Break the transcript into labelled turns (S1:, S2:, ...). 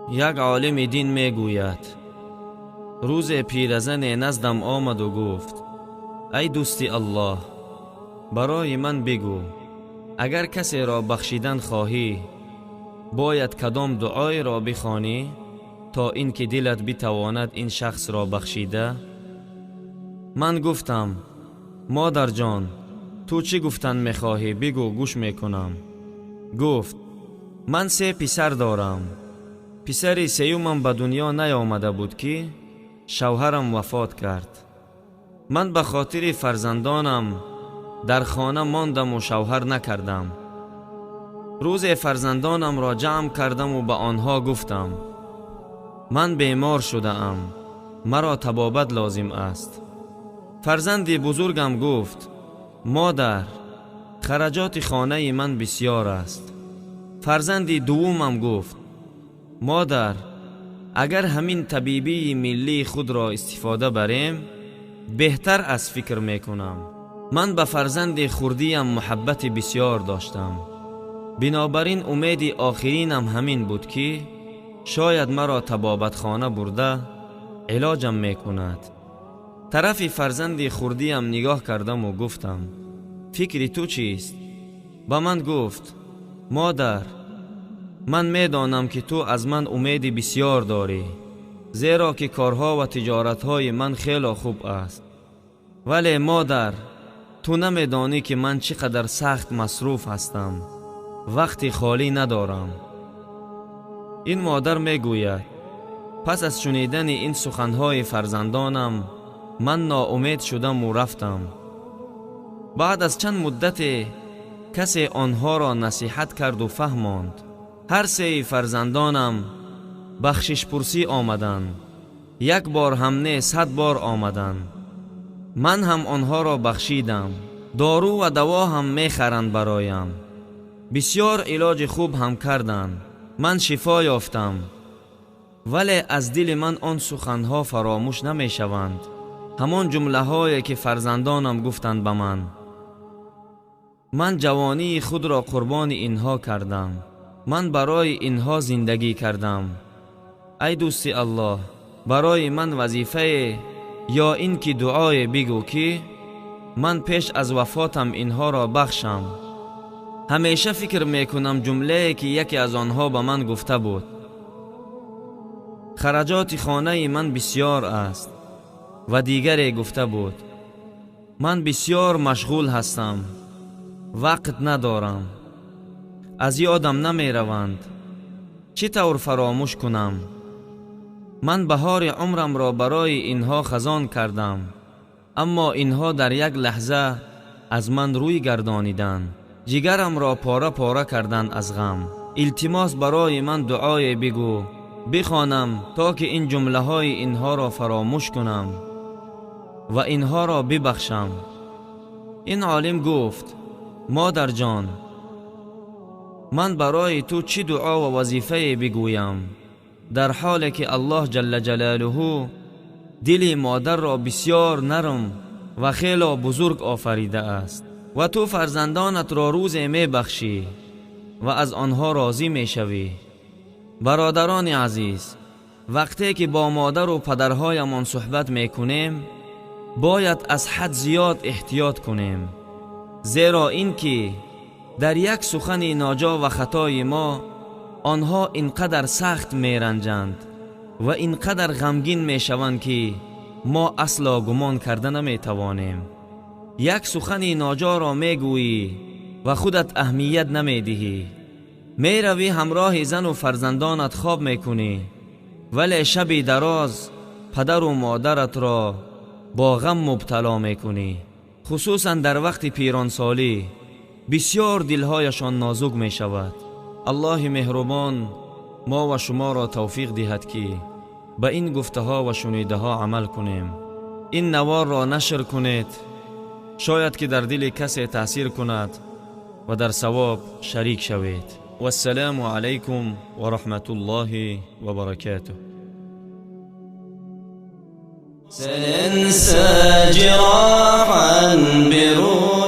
S1: Як олими дин мегӯяд: рӯзе пиразане наздам омаду гуфт: ай дӯсти Аллоҳ, барои ман бигӯ, агар касеро бахшидан хоҳӣ, бояд кадом дуоеро бихонӣ, то ин ки дилат битавонад ин шахсро бахшида? Ман гуфтам: модарҷон, ту чӣ гуфтан мехоҳӣ, бигӯ, гӯш мекунам. Гуфт: ман се писар дорам. Писари сеюмам ба дунё наёмада буд, ки шавҳарам вафот кард. Ман ба хотири фарзандонам дар хона мондаму шавҳар накардам. Рӯзе фарзандонамро ҷамъ кардаму ба онҳо гуфтам: ман бемор шудаам, маро табобат лозим аст. Фарзанди бузургам гуфт: модар, хараҷоти хонаи ман бисёр аст. Фарзанди дуввумам гуфт: модар, агар ҳамин табибии миллии худро истифода барем, беҳтар аз фикр мекунам. Ман ба фарзанди хурдиям муҳаббати бисёр доштам. Бинобар ин умеди охиринам ҳамин буд, ки шояд маро табобатхона бурда илоҷам мекунад. Тарафи фарзанди хурдиям нигоҳ кардаму гуфтам: фикри ту чист? Ба ман гуфт: модар, ман медонам, ки ту аз ман умеди бисёр дорӣ, зеро ки корҳо ва тиҷоратҳои ман хело хуб аст. Вале модар, ту намедонӣ, ки ман чӣ қадар сахт масруф ҳастам, вақти холӣ надорам. Ин модар мегӯяд: пас аз шунидани ин суханҳои фарзандонам ман ноумед шудаму рафтам. Баъд аз чанд муддате касе онҳоро насиҳат карду фаҳмонд. Ҳар сеи фарзандонам бахшишпурсӣ омаданд. Як бор ҳам не, 100 бор омаданд. Ман ҳам онҳоро бахшидам. Дору ва даво ҳам мехаранд бароям. Бисёр илоҷи хуб ҳам карданд. Ман шифо ёфтам. Вале аз дили ман он суханҳо фаромӯш намешаванд. Ҳамон ҷумлаҳое, ки фарзандонам гуфтанд ба ман. Ман ҷавонии худро қурбони инҳо кардам. Ман барои инҳо зиндагӣ кардам. Ай дӯсти Аллоҳ, барои ман вазифае ё ин ки дуое бигӯ, ки ман пеш аз вафотам инҳоро бахшам. Ҳамеша фикр мекунам ҷумлае, ки яке аз онҳо ба ман гуфта буд: хараҷоти хонаи ман бисёр аст. Ва дигаре гуфта буд: ман бисёр машғул ҳастам, вақт надорам. Аз ёдам намераванд. Чӣ тавр фаромӯш кунам? Ман баҳори умрамро барои инҳо хазон кардам, аммо инҳо дар як лаҳза аз ман рӯй гардониданд. Ҷигарамро пора-пора карданд аз ғам. Илтимос, барои ман дуое бигӯ, бихонам, то ки ин ҷумлаҳои инҳоро фаромӯш кунам ва инҳоро бибахшам. Ин олим гуфт: модарҷон, ман барои ту чӣ дуо ва вазифае бигӯям, дар ҳоле ки Аллоҳ ҷалла ҷалолуҳу дили модарро бисёр нарм ва хело бузург офаридааст ва ту фарзандонатро рӯзе мебахшӣ ва аз онҳо розӣ мешавӣ. Бародарони азиз, вақте ки бо модару падарҳоямон суҳбат мекунем, бояд аз ҳад зиёд эҳтиёт кунем, зеро ин ки дар як сухани ноҷо ва хатои мо онҳо ин қадар сахт меранҷанд ва ин қадар ғамгин мешаванд, ки мо асло гумон карда наметавонем. Як сухани ноҷоро мегӯӣ ва худат аҳамият намедиҳӣ. Меравӣ, ҳамроҳи зану фарзандонат хоб мекунӣ, вале шаби дароз падару модаратро бо ғам мубтало мекунӣ. Хусусан дар вақти пиронсолӣ бисёр дилҳояшон нозук мешавад. Аллоҳи меҳрубон мо ва шуморо тавфиқ диҳад, ки ба ин гуфтаҳо ва шунидаҳо амал кунем. Ин наворро нашр кунед, шояд ки дар дили касе таъсир кунад ва дар савоб шарик шавед. Вассалому алайкум ва раҳматуллоҳи ва баракотуҳ.
S2: سننسى جراحا بروح.